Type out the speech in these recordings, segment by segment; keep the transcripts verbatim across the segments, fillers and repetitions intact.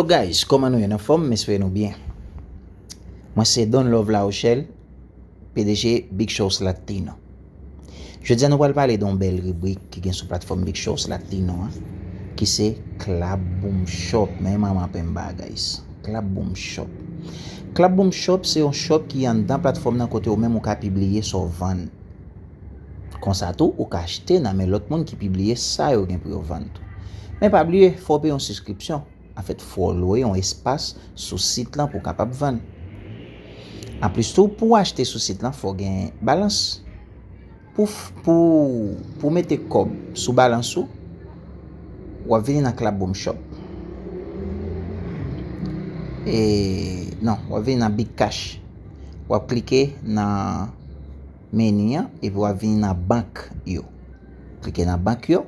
Guys, kòman nou ye? Nan fòm? M espere nou byen. Mwen se Don Love La Rochelle, P D G Big Shows Latino. Jodi a nou pral pale de yon bèl ribrik ki gen sou platfòm Big Shows Latino an, ki se Clap Boom Shop. Men manman penba, guys. Clap Boom Shop. Clap Boom Shop se yon shop ki anndan platfòm nan kote ou menm ou ka pibliye sa w vann. Konsa tou, ou ka achte nan men lòt moun ki pibliye sa yo gen pou yo vann tou. Men pa bliye, fò w peye yon sibskripsyon. Anfèt, fò w lwe yon espas sou sit lan pou w kapab vann. Anplis tou, pou w achte sou sit lan, fò w gen balans. Pou, pou, pou w mete kòb sou balans ou, w ap vini nan Clap Boom Shop. E, non, w ap vini nan Big Cash. W ap klike nan meni an, epi w ap vini nan bank yo. Klike nan bank yo.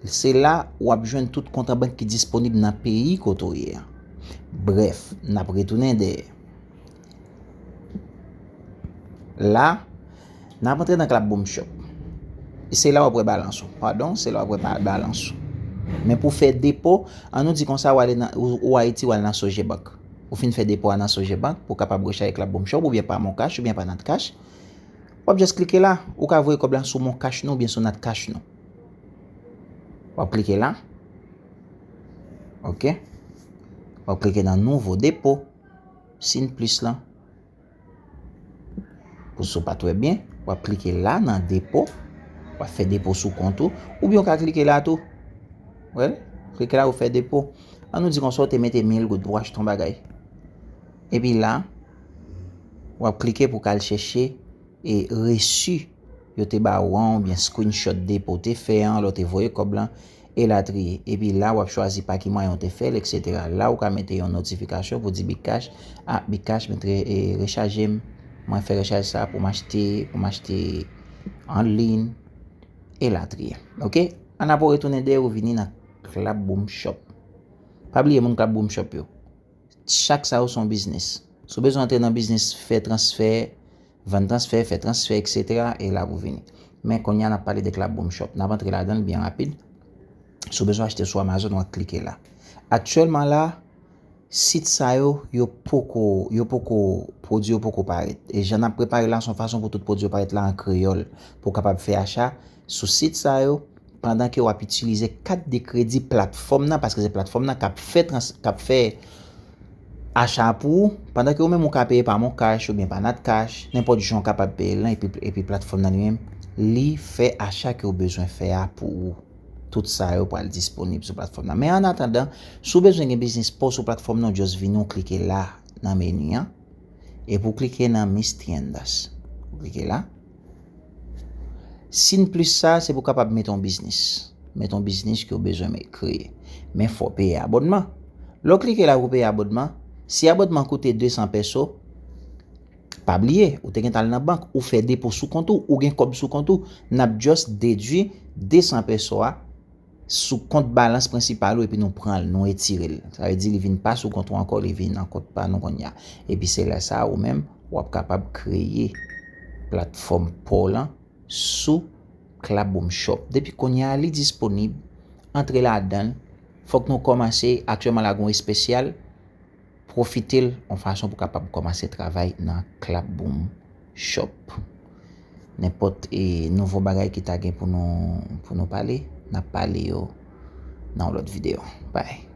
Se la w ap jwenn tout kont an bank ki disponib nan peyi kote w ye a. Brèf, n ap retounen dèyè. La, n ap antre nan Clap Boom Shop. E se la w ap wè balans ou. Padon, se la w ap wè ba-, balans ou. Men pou fè depo, an nou di konsa, w ale nan, ou, ou Ayiti, w al nan Sogebank. Ou fin fè depo a nan Sogebank pou w kapab rechaje Clap Boom Shop oubyen pa MonCash oubyen pa NatCash. W ap just klike la. Ou ka voye kòb la sou MonCash nou oubyen sou NatCash nou. W ap klike la. Ok. W ap klike nan nouvo depo. Siy plis lan. Pou si w pa t wè byen, w ap klike la nan depo. W ap fè depo sou kont ou. Oubyen w ka klike la tou. Well, klike la ou fè depo. An nou di konsa w te mete mil goud pou w achte yon bagay. Epi la, w ap klike pou w ka al chèche e resi yo te ba ou an, oubyen screenshot depo w te fè an, lè w te voye kòb lan, elatriye. Epi la, w ap chwazi pa ki mwayen w te fè l, etsetera. La, ou ka mete yon notifikasyon pou di Big Cash, a, Big Cash, mete, e, rechaje m. Mwen fè rechaj sa pou m achte, pou m achte an liy, elatriye. Ok? Ann apre w retounen dèyè, ou vini nan Clap Boom Shop. Pa bliye moun Clap Boom Shop yo. Chak sa yo se yon biznis. Si w bezwen antre nan biznis, fè transfè, vann transfè, fè transfè, etsetera, e la pou vini. Men kounye a, n ap pale de Clap Boom Shop. N ap antre ladan l byen rapid. Si w bezwen achte sou Amazon, w ap klike la. Aktyèlman la, sit sa yo, yo poko, yo poko, pwodui yo poko parèt. E jan n ap prepare la, se yon fason pou tout pwodui yo parèt la an kreyòl, pou w kapab fè acha sou sit sa yo, pandan ke w ap itilize kat de kredi platfòm nan, paske se platfòm nan k ap fè trans-, k ap fè acha pou ou, pandan ke ou menm ou ka peye pa MonCash oubyen pa NatCash, nenpòt jan w kapab peye l lan, epi, epi platfòm nan li menm, li fè acha ke w bezwen fè a pou ou. Tout sa yo pral disponib sou platfòm nan. Men an atandan, si w bezwen gen biznis pa w sou platfòm nan, w just vini w klike la nan meni an. Epi w klike nan Mis Tiendas. Ou klike la. Siy plis sa, se pou w kapab mete yon biznis. Mete yon biznis ke w bezwen me-, kreye. Men fò w peye abònman. Lè w klike la pou w peye abònman, si abònman koute de san peso, pa bliye, ou te gentan al nan bank, ou fè depo sou kont ou, ou gen kòb sou kont ou, n ap just dedui de san peso a sou kont balans prensipal ou epi nou pran l, nou etire l. Sa vle di li vin pa sou kont ou ankò, li vin nan kont pa nou kounye a. Epi se lè sa a ou menm, w ap kapab kreye platfòm pa w lan sou Clap Boom Shop. Depi kounye a, li disponib, antre ladan l. Fòk nou kòmanse, aktyèlman la gen yon espesyal, pwofite l yon fason pou w kapab kòmanse travay nan Clap Boom Shop. Nenpòt, e, nouvo bagay ki ta gen pou nou, pou nou pale, n ap pale yo nan yon lòt videyo. Bye.